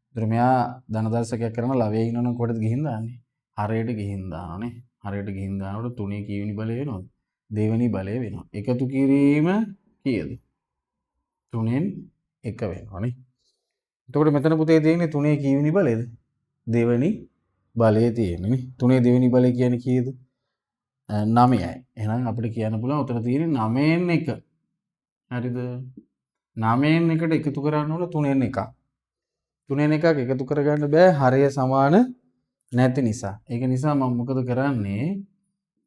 ඒතර මෙයා ධන දර්ශකයක් කරන ලවයේ ඉන්නවනම් කොහෙටද ගිහින් දාන්නේ? හරයට ගිහින් දානනේ. හරයට ගිහින් දානකොට 3 කීවෙනි බලය වෙනවද? දෙවෙනි බලය වෙනවා. එකතු කිරීම කීයද? 3න් 1 වෙනවනේ. එතකොට මෙතන පුතේ තියෙන්නේ 3 කීවෙනි බලයද? දෙවෙනි බලය තියෙන්නේ නේ. 3 දෙවෙනි බලය කියන්නේ කීයද? 9යි. එහෙනම් අපිට කියන්න පුළුවන් උතන තියෙන්නේ 9න් 1. හරිද? 9න් 1ට එකතු කරන්න ඕන 3න් 1. 3න් 1ක් එකතු කරගන්න බෑ හරය සමාන නැති නිසා. ඒක නිසා මම මොකද කරන්නේ?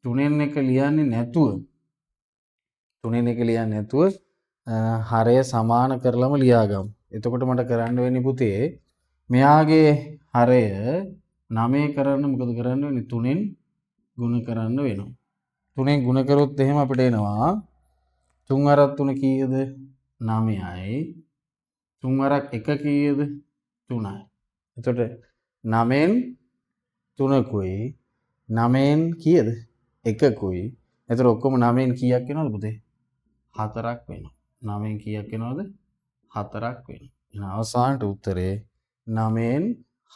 3න් 1 ලියන්නේ නැතුව 3න් 1 ලියන්නේ නැතුව හරය සමාන කරලම ලියාගමු. එතකොට මට කරන්න වෙන්නේ පුතේ මෙයාගේ හරය 9 කරන්න මොකද කරන්න වෙන්නේ? 3න් ගුණ කරන්න වෙනවා. 3න් ගුණ කරොත් එහෙම අපිට එනවා 3 වරක් 3 කීයද? 9යි. 3 වරක් 1 කීයද? 3යි. එතකොට 9න් 3කුයි 9න් කීයද? 1කුයි. එතකොට ඔක්කොම 9න් කීයක් වෙනවද පුතේ? 4ක් වෙනවා. 9න් කීයක් වෙනවද? 4ක් වෙනවා. එහෙනම් අවසානට උත්තරේ 9න්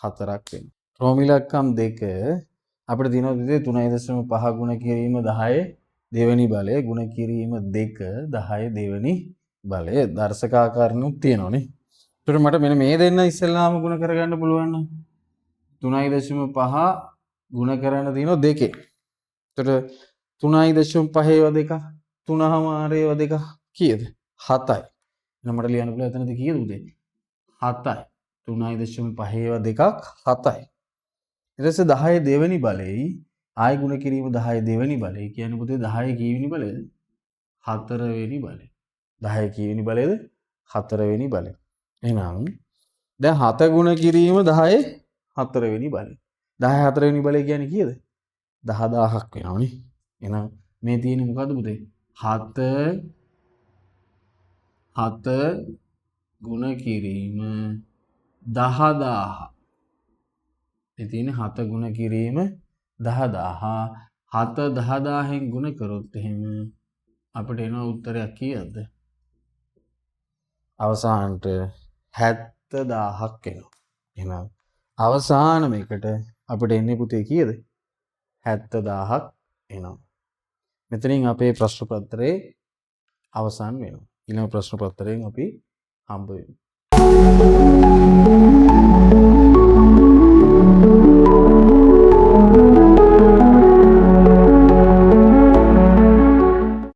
4ක් වෙනවා. රෝම ඉලක්කම් 2 අපිට තියෙනවා පුතේ 3.5 ගුණ කිරීම 10 දෙවෙනි බලය ගුණ කිරීම 2 10 දෙවෙනි බලය දර්ශක ආකාරනුත් තියෙනවනේ. ඒතකොට මට මෙන්න මේ දෙන්න ඉස්සෙල්ලාම ගුණ කරගන්න පුළුවන් නම් 3.5 ගුණ කරන්න තියෙනවා 2. ඒතකොට 3.5 ඒවා දෙකක් 3.5 ඒවා දෙකක් කීයද? 7යි. එහෙනම් මට ලියන්න පුළුවන් එතනදී කීයද පුතේ? 7යි. 3.5 ඒවා දෙකක් 7යි. ඊට පස්සේ 10 දෙවෙනි බලෙයි ආයි ගුණ කිරීම 10 දෙවෙනි බලය කියන්නේ පුතේ 10 කීවෙනි බලයද? හතරවෙනි බලය. 10 කීවෙනි බලයද? හතරවෙනි බලය. එහෙනම් දැන් 7 ගුණ කිරීම 10 හතරවෙනි බලය. 10 හතරවෙනි බලය කියන්නේ කීයද? 10000ක් වෙනවනේ. එහෙනම් මේ තියෙන්නේ මොකද්ද පුතේ? 7 7 ගුණ කිරීම 10000. මේ තියෙන්නේ 7 ගුණ කිරීම 10000. 7 10000න් ගුණ කරොත් එහෙම අපිට එන උත්තරයක් කීයද? අවසානට 70,000ක් එනවා. එහෙනම් අවසානම එකට අපිට එන්නේ පුතේ කීයද? 70,000ක් එනවා. මෙතනින් අපේ ප්‍රශ්න පත්‍රයේ අවසන් වෙනවා. ඊළඟ ප්‍රශ්න පත්‍රයෙන් අපි හම්බ වෙමු.